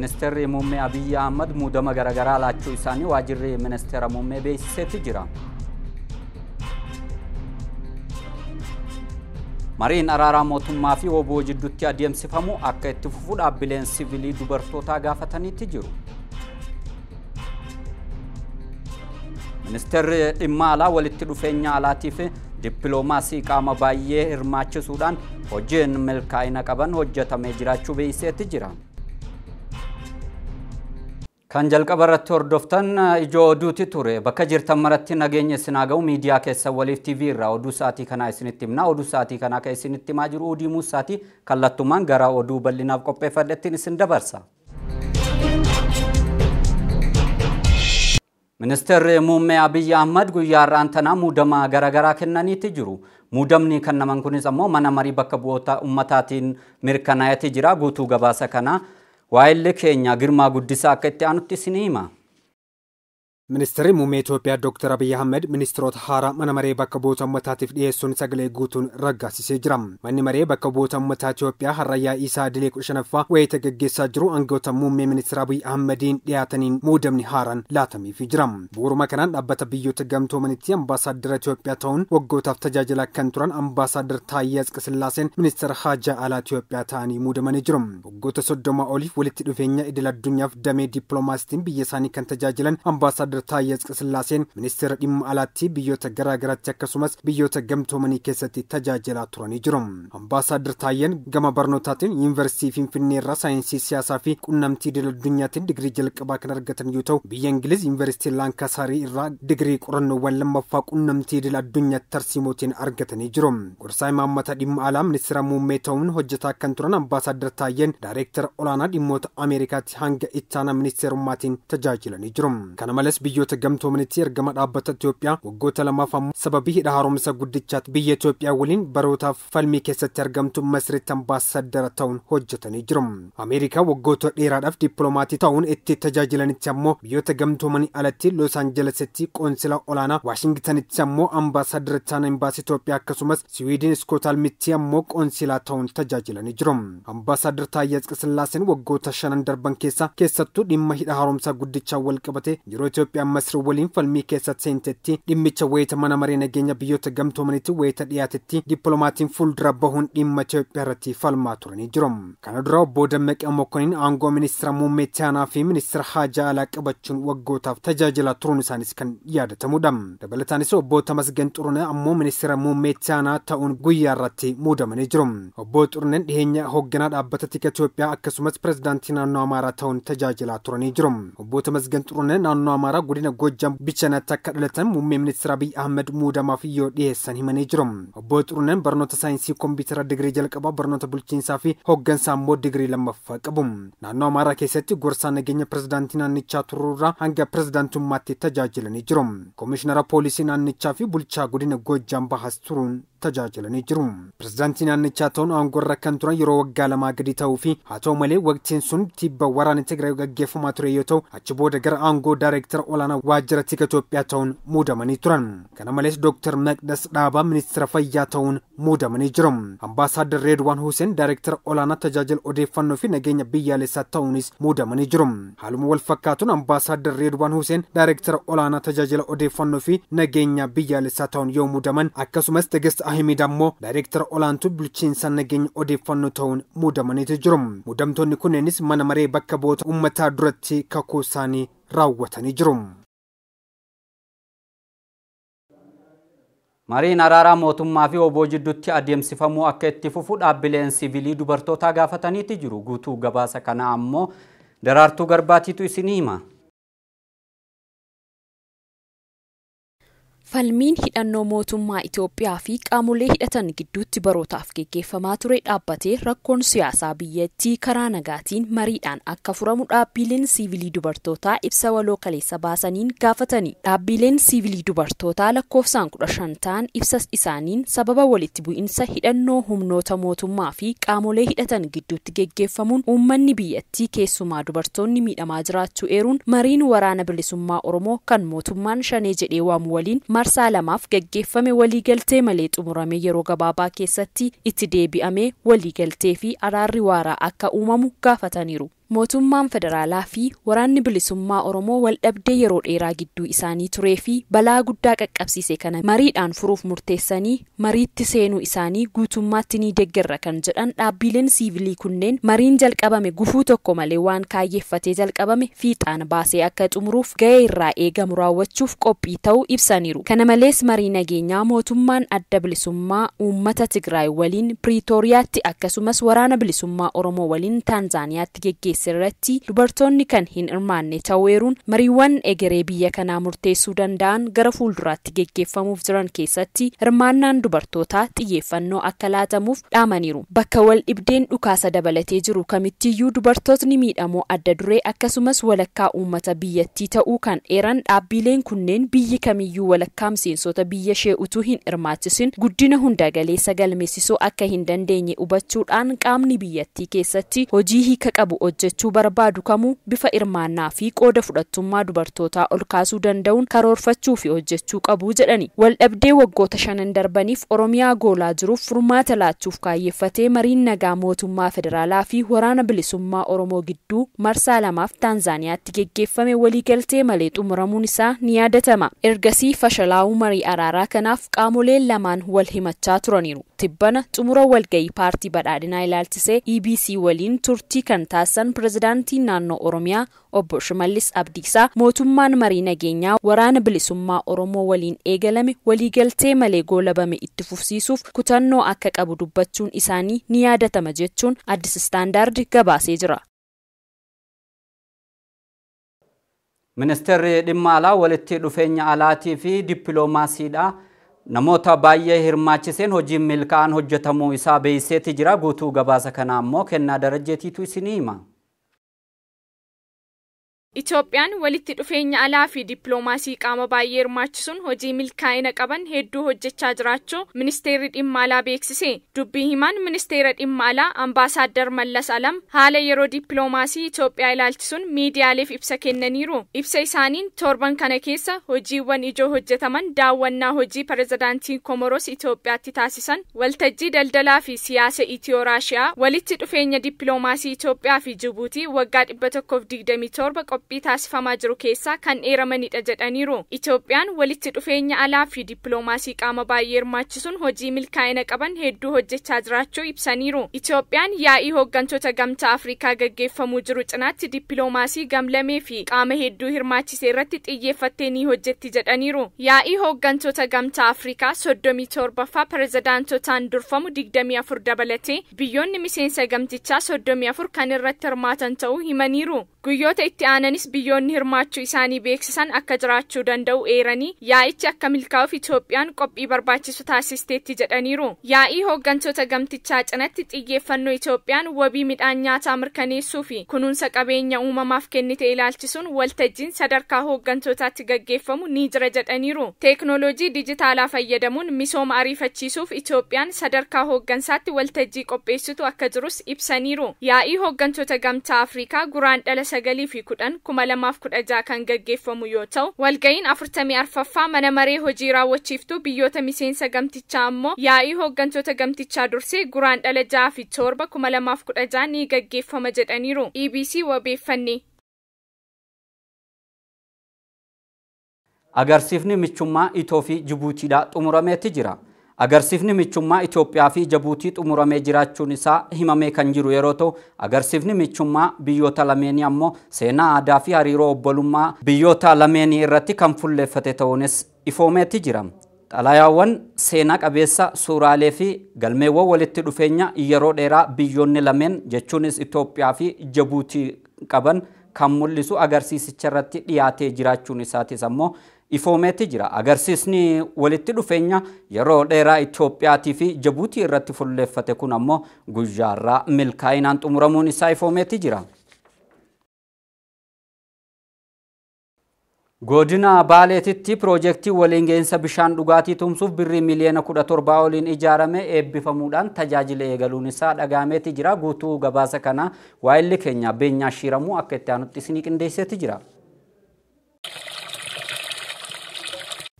Ministeerri Muummee Abiyyi Ahmad muudama garaagaraa laachuu isaanii waajjirri ministeera muummee beeksiseeti jira. Mariin araaraa mootummaa fi obbo jidduutti adeemsifamu akka itti fufu dhaabbileen siviilii dubartootaa gaafataniitti jiru. Ministeerri dhimma alaa walitti dhufeenya alaatii fi dippiloomaasii qaama baay'ee hirmaachisuudhaan hojiin milkaa'ina qaban hojjetamee jiraachuu beeksiseeti jira. Kan jalqaba irratti hordoftan ijoo oduuti ture. Bakka jirtan maratti nageenya isin haa ga'u miidiyaa keessan waliif TV irraa oduu sa'aatii kanaa isinitti himna. Oduu sa'aatii kanaa kan isinitti himaa jiru Udii Muusaatii kallattumaan gara oduu bal'inaaf qopheeffadhettiin isin dabarsa. Ministeerri Muummee Abiyyi Ahmad guyyaa har'aan tanaa muudama garaagaraa kennaniiti jiru. Muudamni kennaman kunis ammoo mana marii bakka bu'oota ummataatiin mirkanaa'eeti jira. Guutuu gabaasa kanaa waa'illee keenya Girmaa Guddisaa akka itti aanutti isin hima. Ministeerri Muummee Itoophiyaa Dr. Abiyyi Ahmed ministeerota haaraa mana maree bakka bu'oota uummataatiif dhiyeessuun sagalee guutuun raggaasisee jira. Manni maree bakka bu'oota uummataa Itoophiyaa har'a yaa'ii isaa idilee 15ffaa wayita gaggeessaa jiru aangawoota muummee ministeera Abiyyi Ahmediin dhiyaataniin muudamni haaraan laatamiifii jira. Bu'uuruma kanaan dhaabbata biyyoota gamtoomanitti ambaasaaddara Itoophiyaa ta'uun waggootaaf tajaajilaa kan turan ambaasaaddar Taayyee Atsqasillaaseen ministeera haajaa alaa Itoophiyaa ta'anii muudamanii jiru. Waggoota 30 oliif walitti dhufeenya idil addunyaaf damee dippiloomaasiitiin biyya isaanii kan tajaajilan ambaasaaddar Taayyee Atsqasillaaseen ministeera dhimma alaatti biyyoota garaagaraatti akkasumas biyyoota gamtoomanii keessatti tajaajilaa turanii jiru. Ambaasaaddar Taayyeen gama barnootaatiin yuunivarsiitii Finfinnee irraa saayinsii siyaasaa fi qunnamtii idil addunyaatiin digirii jalqabaa kan argatan yoo ta'u, biyya Ingiliz yuunivarsiitii Laankaasarii irraa digirii qorannoowwan lammaffaa qunnamtii idil addunyaatti tarsiimootiin argatanii jiru. Gorsaa imaammata dhimma alaa ministeera muummee ta'uun hojjetaa kan turan ambaasaaddar Taayyeen daayireektara olaanaa dhimmoota Ameerikaatti hanga ittaanaa ministeerummaatiin tajaajilanii jiru. Kana malees biyyoota gamtoomanitti ergama dhaabbata Itoophiyaa waggoota lamaaf ammoo sababii hidha haaromsa guddichaatti biyya Itoophiyaa waliin barootaaf falmii keessatti argamtu Masriitti ambaasaaddara ta'uun hojjetanii jiru. Ameerikaa waggoota dheeraadhaaf dippiloomatii ta'uun itti tajaajilanitti ammoo biyyoota gamtoomanii alatti Los Angelesitti qoonsila olaanaa, Waashingtanitti ammoo ambaasaaddara ittaanaa imbaasii Itoophiyaa akkasumas Siwiidin Iskootaalmitti ammoo qoonsilaa ta'uun tajaajilanii jiru. Ambaasaaddar Taayyee Atsqasillaaseen waggoota 5 darban keessa keessattuu dhimma hidha haaromsaa guddichaa wal qabate yeroo Itoophiyaa Masri waliin falmii keessatti seentetti dhimmicha wayita mana maree nageenya biyyoota gamtoomanitti wayita dhiyaatetti dippiloomatiin fuuldura bahuun dhimma Itoophiyaa irratti falmaa turanii jiru. Kana dura obbo Dammaqee Mokonnin aangoo ministeera muummee itti aanaa fi ministeera haajaa alaa qabachuun waggootaaf tajaajilaa turuun isaanis kan yaadatamudha. Dabalataanis obbo Tamasgen Xurunee ammoo ministeera muummee itti aanaa ta'uun guyyaa irratti muudamanii jiru. Obbo Xuruneen dhiheenya hoogganaa dhaabbata tika Itoophiyaa akkasumas pirezidaantii naannoo Amaaraa ta'uun tajaajilaa turanii jiru. Obbo Tamasgen Xurunee naannoo Amaaraa godina Goojjam Bichanaatti akka dhalatan muummee ministeera Abiyyi Ahmed muudamaaf yoo dhiyeessan himanii jiru. Obbo Xuruneen barnoota saayinsii kompiitara digirii jalqabaa, barnoota bulchiinsaa fi hooggansaa immoo digirii lammaffaa qabu. Naannoo Amaaraa keessatti gorsaa nageenya pirezidaantii naannichaa turuurraa hanga pirezidaantummaatti tajaajilanii jiru. Komishinara poolisii naannichaa fi bulchaa godina Goojjam Bahaas turuun tajaajilanii jiru. Pirezidaantii naannichaa ta'uun aangoorra kan turan yeroo waggaa 2 gadi ta'uu fi haa ta'u malee waqtiin sun tibba waraana Tigraay gaggeeffamaa ture yoo ta'u achi booda gara aangoo daayireektara olaanaa waajjira tika Itoophiyaa ta'uun muudamanii turan. Kana malees Dr. Maqdas Dhaabaa ministeera fayyaa ta'uun muudamanii jiru. Ambaasaaddar Reedwaan Hussein daayireektara olaanaa tajaajila odeeffannoo fi nageenya biyyaalessaa ta'uunis muudamanii jiru. Haaluma wal fakkaatuun ambaasaaddar Reedwaan Hussein daayireektara olaanaa tajaajila odeeffannoo fi nageenya biyyaalessaa ta'uun yoo muudaman akkasumas Tigist Ahmed ammoo daayireektara olaantuu bulchiinsa nageenya odeeffannoo ta'uun muudamaniitu jiru. Muudamtoonni kunneenis mana maree bakka bu'oota uummataa duratti kakuu isaanii raawwatanii jiru. Mariin araaraa mootummaa fi obbo jidduutti adeemsifamuu akka itti fufu dhaabbileen siviilii dubartootaa gaafataniiti jiru. Guutuu gabaasa kana ammoo Daraartuu Garbaatiitu isinii hima. Falmiin hidhannoo mootummaa Itoophiyaa fi qaamolee hidhatan gidduutti barootaaf geggeeffamaa ture dhaabbatee rakkoon siyaasaa biyyattii karaa nagaatiin mariidhaan akka furamu dhaabbileen siivilii dubartootaa ibsa waloo kaleessa baasaniin gaafatani. Dhaabbileen siivilii dubartootaa lakkoofsaan 15 ta'an ibsa isaaniin sababa walitti bu'insa hidhannoo humnoota mootummaa fi qaamolee hidhatan gidduutti geggeeffamuun uummanni biyyattii keessumaa dubartoonni miidhamaa jiraachuu eeruun mariin waraana bilisummaa Oromoo kan mootummaan shanee jedhee waamu waliin marsaa lamaaf geggeeffame waliigaltee malee xumurame yeroo gabaabaa keessatti itti deebi'amee waliigaltee fi araarri waaraa akka uumamu gaafataniiru. Mootummaan federaalaa fi waraanni bilisummaa Oromoo waldhabdee yeroo dheeraa gidduu isaanii turee fi balaa guddaa qaqqabsiise kana mariidhaan furuuf murteessanii mariitti seenuu isaanii guutummaatti ni deeggarra kan jedhan dhaabbileen siivilii kunneen mariin jalqabame gufuu tokko malee waan kaayyeeffatee jalqabame fiixaan baasee akka xumuruuf ga'ee irraa eegamu raawwachuuf qophii ta'uu ibsaniiru. Kana malees marii nageenyaa mootummaan adda bilisummaa uummata Tigraay waliin Piriitooriyaatti akkasumas waraana bilisummaa Oromoo waliin Taanzaaniyaatti geggeesse irratti dubartoonni kan hin hirmaanne ta'uu mariiwwan egeree biyya kanaa murteessuu danda'an gara fuulduraatti geggeeffamuuf jiran keessatti hirmaannaan dubartootaa xiyyeeffannoo akka laatamuuf dhaamaniiru. Bakka wal dhibdeen dhukaasa dabalatee jiru kamittiyyuu dubartootni miidhamoo adda duree akkasumas walakkaa uummata biyyattii ta'uu kan eeran dhaabbileen kunneen biyyi kamiyyuu walakkaa miseensota biyya ishee utuu hin hirmaachisin guddina hunda galeessa galmeessisuu akka hin dandeenye hubachuudhaan qaamni biyyattii keessatti hojii hiika qabu hojjechuu barbaadu kamuu bifa hirmaannaa fi qooda fudhattummaa dubartootaa ol kaasuu danda'uun karoorfachuu fi hojjechuu qabu jedhani. Waldhabdee waggoota 5 darbaniif Oromiyaa goolaa jiruuf furmaata laachuuf kaayyeeffatee mariin nagaa mootummaa federaalaa fi waraana bilisummaa Oromoo gidduu marsaa 2 Taanzaaniyaatti geggeeffame waliigaltee malee xumuramuun isaa ni yaadatama. Ergasii fashalaa'uu marii araaraa kanaaf qaamoleen lamaan wal himachaa turaniiru. Tibbana xumura walgayii paartii badhaadhinaa ilaalchisee EBC waliin turtii kan taasisan pirezidaantii naannoo Oromiyaa obbo Shimallis Abdiisaa mootummaan marii nageenyaa waraana bilisummaa Oromoo waliin eegalame waliigaltee malee goolabame itti fufsiisuuf kutannoo akka qabu dubbachuun isaanii ni yaadatama jechuun Addis Standard gabaasee jira. Ministeerri dhimma alaa walitti dhufeenya alaatii fi dippiloomaasiidha. Namoota baay'ee hirmaachiseen hojiin milkaa'aan hojjetamuu isaa beeksiseeti jira. Guutuu gabaasa kanaa immoo Kennaa Darajjeetiitu isinii hima. Itoophiyaan walitti dhufeenya alaa fi dippiloomaasii qaama baay'ee hirmaachisuun hojii milkaa'ina qaban hedduu hojjechaa jiraachuu ministeerri dhimma alaa beeksise. Dubbii himaan ministeera dhimma alaa Ambaasaadder Mallas Alam haala yeroo dippiloomaasii Itoophiyaa ilaalchisuun miidiyaaleef ibsa kennaniiru. Ibsa isaaniin torban kana keessa hojiiwwan ijoo hojjetaman daawwannaa hojii pirezidaantii Komoros Itoophiyaatti taasisan, waltajjii daldalaa fi siyaasa Itiyoo Raashiyaa, walitti dhufeenya dippiloomaasii Itoophiyaa fi Jibuutii waggaa 127 qophii taasifamaa jiru keessaa kan eeramanidha jedhaniiru. Itoophiyaan walitti dhufeenya alaa fi dippiloomaasii qaama baay'ee hirmaachisuun hojii milkaa'ina qaban hedduu hojjechaa jiraachuu ibsaniiru. Itoophiyaan yaa'ii hooggantoota gamtaa Afrikaa gaggeeffamuu jiru cinaatti dippiloomaasii gamlamee fi qaama hedduu hirmaachise irratti xiyyeeffattee ni hojjetti jedhaniiru. Yaa'ii hooggantoota gamtaa Afrikaa 37ffaa pirezidaantotaan durfamu 24 dabalatee biyyoonni miseensa gamtichaa 34 kan irratti hirmaatan ta'uu himaniiru. Guyyoota itti aananis biyyoonni hirmaachuu isaanii beeksisan akka jiraachuu danda'u eeranii yaa'ichi akka milkaa'uuf Itoophiyaan qophii barbaachisu taasisteetti jedhaniiru. Yaa'ii hooggantoota gamtichaa cinatti xiyyeeffannoo Itoophiyaan wabii midhaan nyaataa mirkaneessuu fi kunuunsa qabeenya uumamaaf kennite ilaalchisuun waltajjiin sadarkaa hooggantootaatti gaggeeffamu ni jira jedhaniiru. Teeknooloojii dijitaalaa fayyadamuun misooma ariifachiisuuf Itoophiyaan sadarkaa hooggansaatti waltajjii qopheessitu akka jirus ibsaniiru. Yaa'ii hooggantoota gamtaa Afrikaa guraandhala 9 fi 10 2016 kan gaggeeffamu yoo ta'u, walga'iin 44ffaa mana maree hojii raawwachiiftuu biyyoota miseensa gamtichaa ammoo yaa'ii hooggantoota gamtichaa dursee guraandhala 6 fi 7 2016 ni gaggeeffama jedhaniiru. EBC wabeeffanne. Agarsiifni michummaa Itoo fi Jibuutiidha xumurameeti jira. Agarsiifni michummaa Itoophiyaa fi Jibuutii xumuramee jiraachuun isaa himamee kan jiru yeroo ta'u, agarsiifni michummaa biyyoota lameenii ammoo seenaa aadaa fi hariiroo obbolummaa biyyoota lameenii irratti kan fuulleeffate ta'uunis ifoomeeti jira. Xalayaawwan seenaa qabeessa suuraalee fi galmeewwan walitti dhufeenya yeroo dheeraa biyyoonni lameen jechuunis Itoophiyaa fi Jibuutii qaban kan mul'isu agarsiisicha irratti dhiyaatee jiraachuun isaatis ammoo ifoomeeti jira. Agarsiisni walitti dhufeenya yeroo dheeraa Itoophiyaatii fi Jibuutii irratti fuulleeffate kun ammoo guyyaarraa milkaa'inaan xumuramuun isaa ifoomeeti jira. Godina Baaleetitti piroojeektii waliin gahinsa bishaan dhugaatii tumsuuf birrii miliyoona 17 oliin ijaarame eebbifamuudhaan tajaajila eegaluun isaa dhagahameeti jira. Guutuu gabaasa kana waayilli keenya Beenyaa Shiiramuu akka itti aanutti isinii qindeesseeti jira.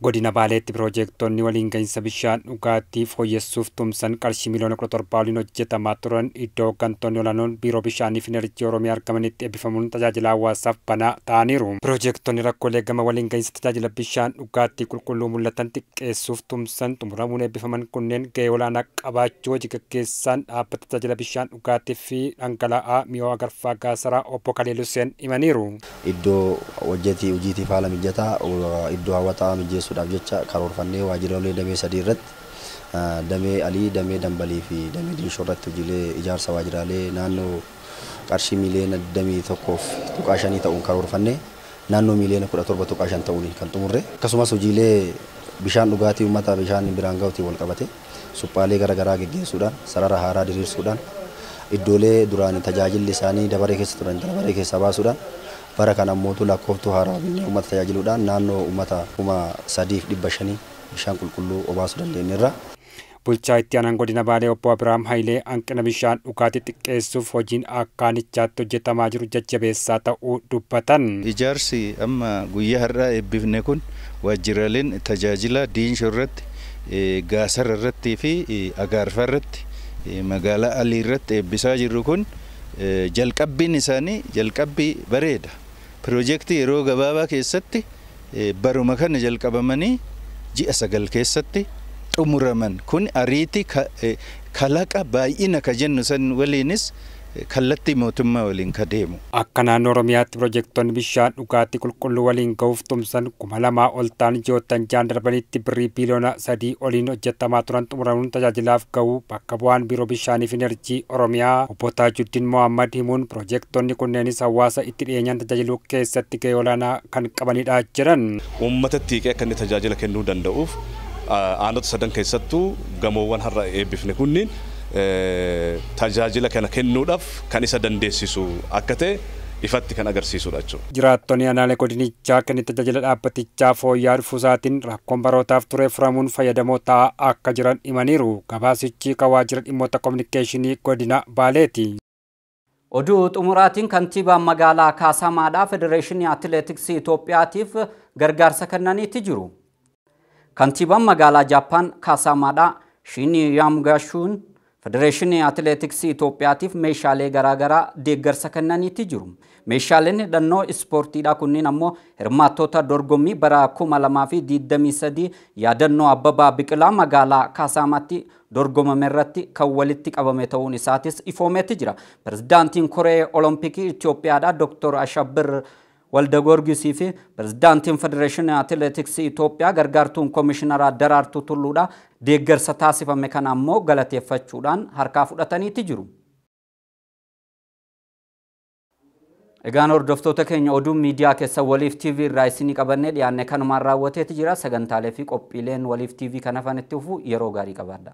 Godina Baaleetti piroojeektonni waliin gahinsa bishaan dhugaatii fooyyessuuf tumsan qarshii miliyoona 17 oliin hojjetamaa turan iddoo hooggantoonni olaanoon Biiroo Bishaanii fi Enerjii Oromiyaa argamanitti eebbifamuun tajaajila hawaasaaf banaa ta'aniiru. Piroojeektonni rakkoolee gama waliin gahinsa tajaajila bishaan dhugaatii qulqulluu mul'atan xiqqeessuuf tumsan xumuramuun eebbifaman kunneen gahee olaanaa qabaachuu hojii gaggeessaan dhaabbata tajaajila bishaan dhugaatii fi dhangala'aa Mi'oo Agarfaa Gaasaraa Obbo Kaleel Hussein himaniiru. Iddoo hojiitiif haala mijataa, iddoo hawwataa mijeessuudhaaf jecha karoorfannee waajjiraalee damee sadii irratti, damee Alii, damee Dambalii fi damee Diinshoo irratti hojiilee ijaarsa waajjiraalee naannoo qarshii miliyoona 21.5 ta'uun karoorfannee naannoo miliyoona 17.5 ta'uun kan xumurre. Akkasumas hojiilee bishaan dhugaatii uummata bishaan biraan gahuutiin wal qabate suphaalee garaagaraa geggeessuudhaan, sarara haaraa diriirsuudhaan, iddoolee duraan tajaajilli isaanii dabaree keessa turan dabaree keessaa baasuudhaan bara kana ammoo lakkooftuu haaraa binnee uummata tajaajiluudhaan naannoo uummata 3,500 bishaan qulqulluu obaasuu dandeenyeerra. Bulchaa itti aanaan godina Baalee Obbo Abiraam Hayilee hanqina bishaan dhugaatii xiqqeessuuf hojiin akka aanichaatti hojjetamaa jiru jajjabeessaa ta'uu dubbatan. Ijaarsi amma guyyaa har'aa eebbifne kun waajjiraaleen tajaajila Diinshoo irratti, Gaasara irratti fi Agaarfaa irratti, magaalaa Alii irratti eebbisaa jirru kun jalqabbiin isaanii jalqabbii bareeda. Piroojeektii yeroo gabaabaa keessatti baruma kana jalqabamanii ji'a 9 keessatti xumuraman kun ariitii kalaqa baay'ina ka jennu san waliinis kallattii mootummaa waliin ka deemu. Akka naannoo Oromiyaatti piroojeektonni bishaan dhugaatii qulqulluu waliin gahuuf tumsan 2000 ol ta'an ji'oottan 6 darbanitti birrii biliyoona 3 oliin hojjetamaa turan xumuramuun tajaajilaaf gahuu bakka bu'aan Biiroo Bishaanii fi Enerjii Oromiyaa Obbo Taajuddin Mohammad himuun piroojeektonni kunneenis hawaasa itti dhiyeenyaan tajaajiluu keessatti gahee olaanaa kan qabanidha jedhan. Uummatatti hiiqee akka inni tajaajila kennuu danda'uuf aanota sadan keessattuu gamoowwan har'a eebbifne kunniin tajaajila kana kennuudhaaf kan isa dandeessisu akka ta'e ifatti kan agarsiisudha jechuudha. Jiraattonni aanaalee godinichaa kenni tajaajila dhaabbatichaa fooyya'aa dhufuusaatiin rakkoon barootaaf ture furamuun fayyadamoo ta'aa akka jiran himaniiru. Gabaasichi kan waajjira dhimmoota kominikeeshinii godina Baaleeti. Oduu xumuraatiin kantiibaan magaalaa Kaasamaadhaa Federeeshinii Atileetiksii Itoophiyaatiif gargaarsa kennaniitti jiru. Kantiibaan magaalaa Jaappaan Kaasamaadhaa Shinii Yaamgashuun Federeeshinii Atileetiksii Itoophiyaatiif meeshaalee garaagaraa deeggarsa kennaniitti jiru. Meeshaaleen hidhannoo ispoortiidha kunniin ammoo hirmaattoota dorgommii bara 2023 yaadannoo Abbabaa Biqilaa magaalaa Kaasaamaatti dorgomame irratti kan walitti qabame ta'uun isaatis ifoomeetti jira. Pirezidaantiin Koree Olompikii Itoophiyaadha Dr. Ashabbir Waldagoorgisii fi pirezidaantiin Federeeshinii Atileetiksii Itoophiyaa gargaartuun Komishineraa Daraartuu Tulluudha deeggarsa taasifame kana ammoo galateeffachuudhaan harkaa fudhataniitti jiru. Egaan hordoftoota keenya oduun miidiyaa keessa Waliif TV irraa isinii qabannee dhiyaanne kanumaan raawwateeti jira. Sagantaalee fi qophiileen Waliif TV kan hafan itti fufu yeroo gaarii qabaadha.